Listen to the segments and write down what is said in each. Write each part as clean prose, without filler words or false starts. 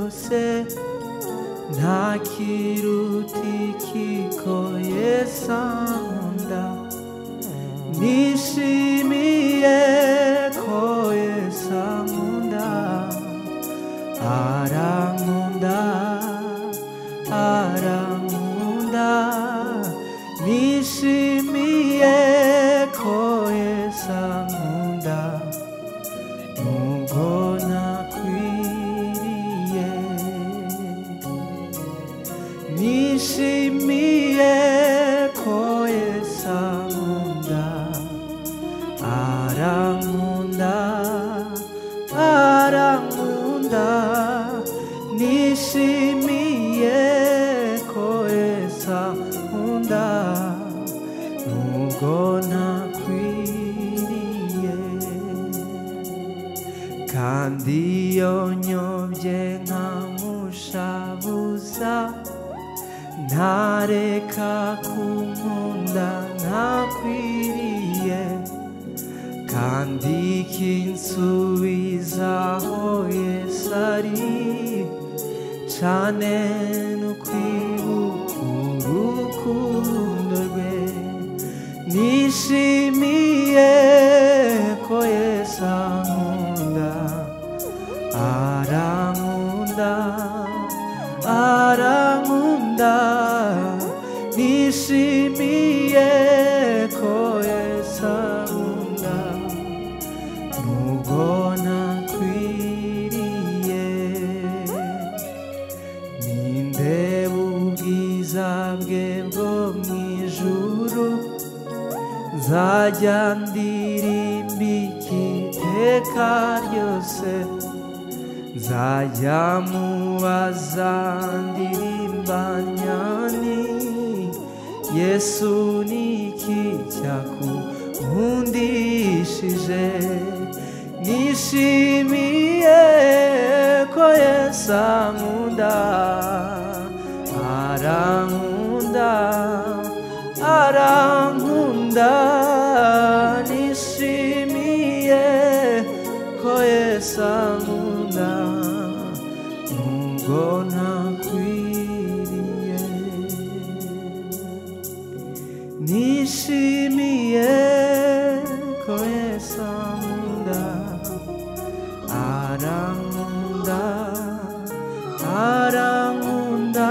byose nta kiruta ikiko Yesu ankunda. Nishimiye ko Yesu ankunda, arankunda, arankunda. Nishimiye ko Yesu ankunda nubwo ntakwiriye. Nishimiye ko Yesu ankunda, arankunda, arankunda. Nishimiye ko Yesu ankunda nubwo ntakwiriye. Kandi iyo nyobye nkamushabuza, ntareka kunkunda ntakwiriye. Kandi ikinsubizaho Yesu ari cane n'ukwibuka urukundo rwe. Nishimiye ko Yesu ankunda, arankunda, arankunda. Nishimiye ko Yesu ankunda nubwo ntakwiriye. Nindeba ubwiza bwe bwo mw'ijuru, nzajya ndirimba iteka ryose. Nzajya mubaza ndirimba nyani, Yesu ni iki cyakunkundishije? Nishimiye ko Yesu ankunda, arankunda, arankunda. Nishimiye ko Yesu ankunda nubwo ntakwiriye. Nishimiye ko Yesu ankunda, arankunda, arankunda.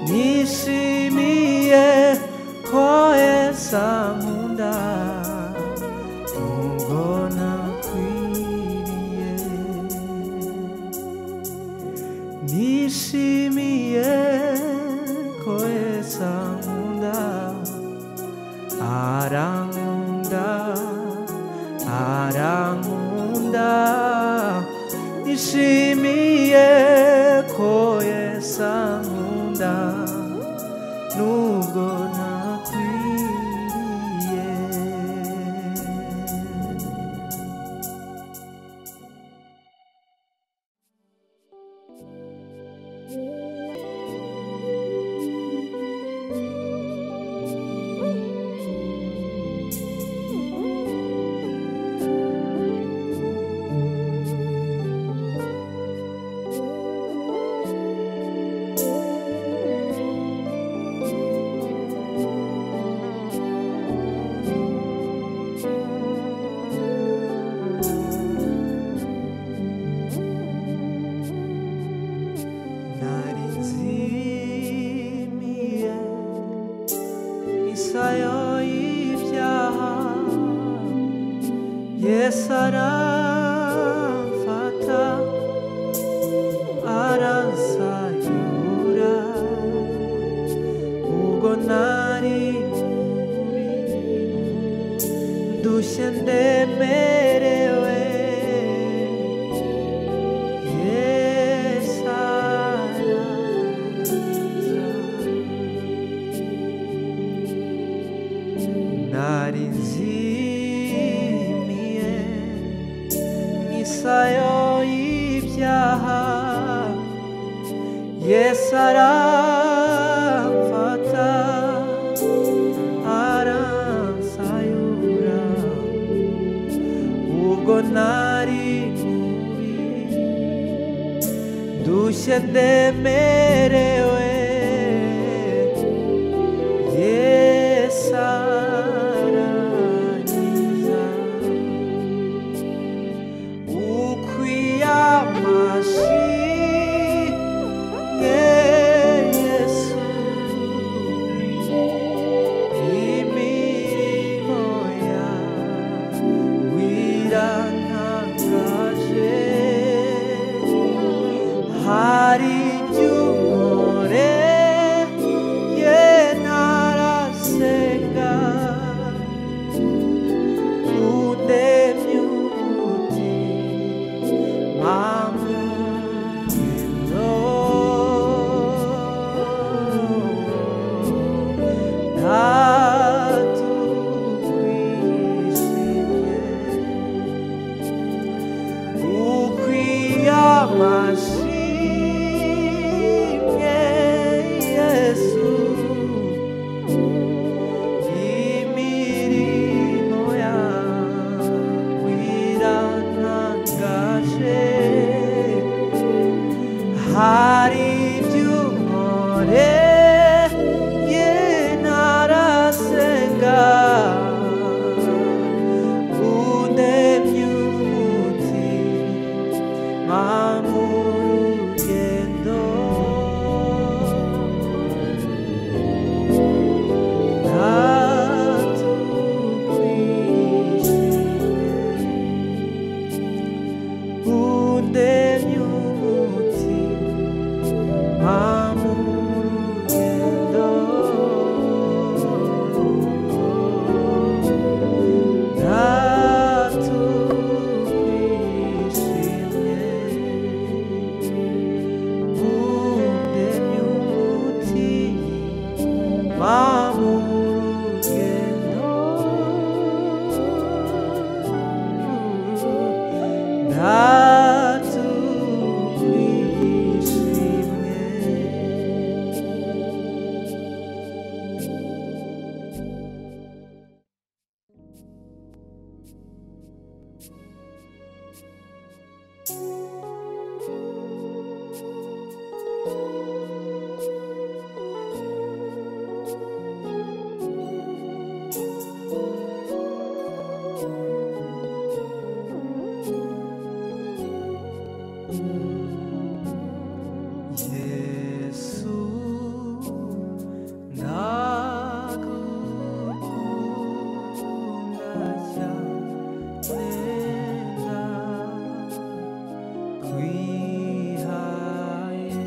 Nishimiye ko Yesu ankunda nubwo ntakwiriye. Nishimiye ko Yesu ankunda, arankunda, arankunda. Nishimiye ko Yesu ankunda nubwo ntakwiriye. Nari nzimiye isayo y'ibyaha, Yesu aramfata aransayura. Ubwo nari mubi ndushye ndemerewe, Yesu araza. Nari nzimiye isayo y'ibyaha, Yesu aramfata aransayura. Ubwo nari mubi Ndushye ndemerewe, Yesu arankiza. Ukwiye amashimwe Yesu, imirimo yawe irantangaje. Hari ibyo unkoreye ntarasenga, undemye umutima mu rugendo. Ndakwishimye, ukwiye amashimwe Yesu, imirimo yawe irantangaje. Hari ibyo unkoreye ntarasenga, undemye umutima mu rugendo. Ndakwishimye, undemye umutima mu rugendo. Ndakwishimye, undemye umutima mu rugendo. Ndakwishimye. Yesu, ndagukunda cyane, ndakwihaye.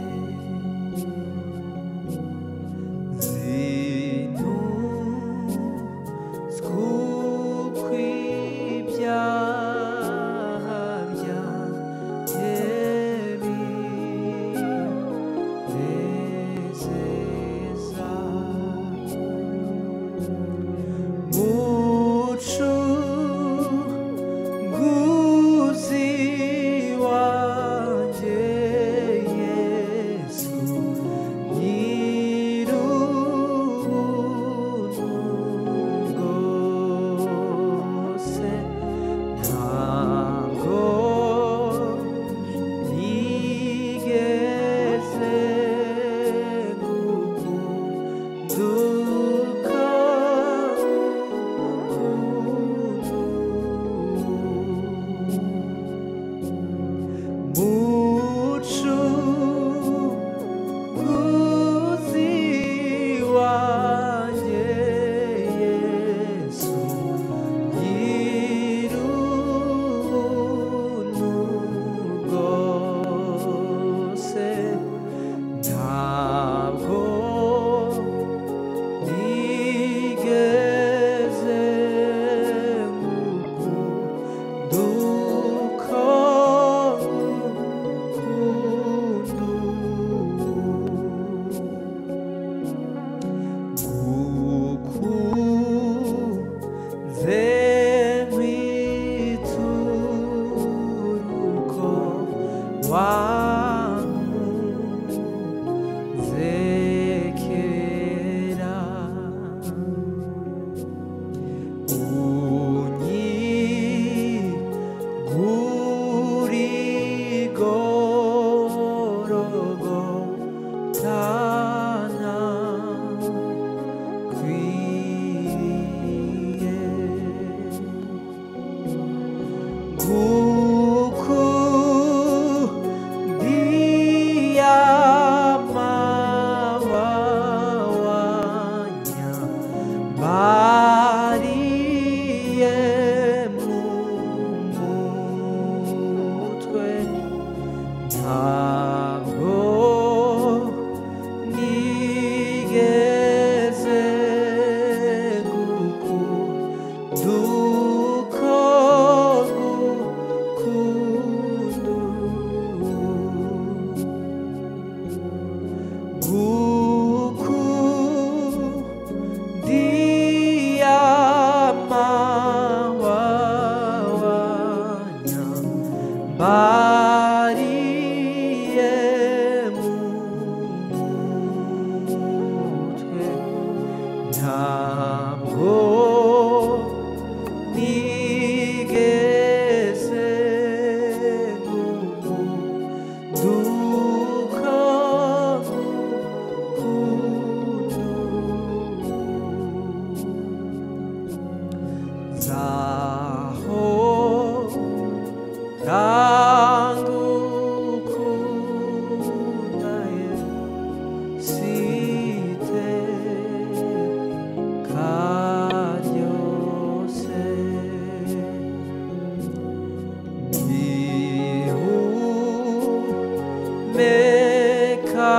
Reka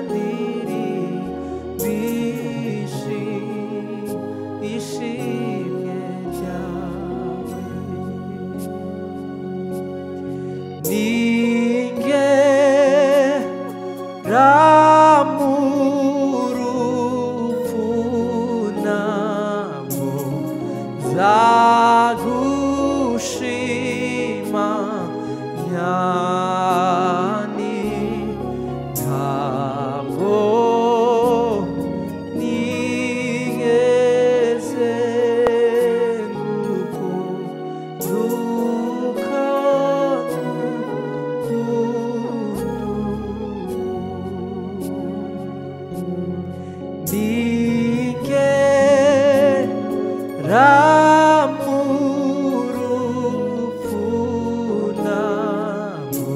ndirimbe ishimwe ryawe. Ningera mu rupfu ntabwo nzagushima nyani, ntabwo nigeze ngukunduka Ningera mu rupfu ntabwo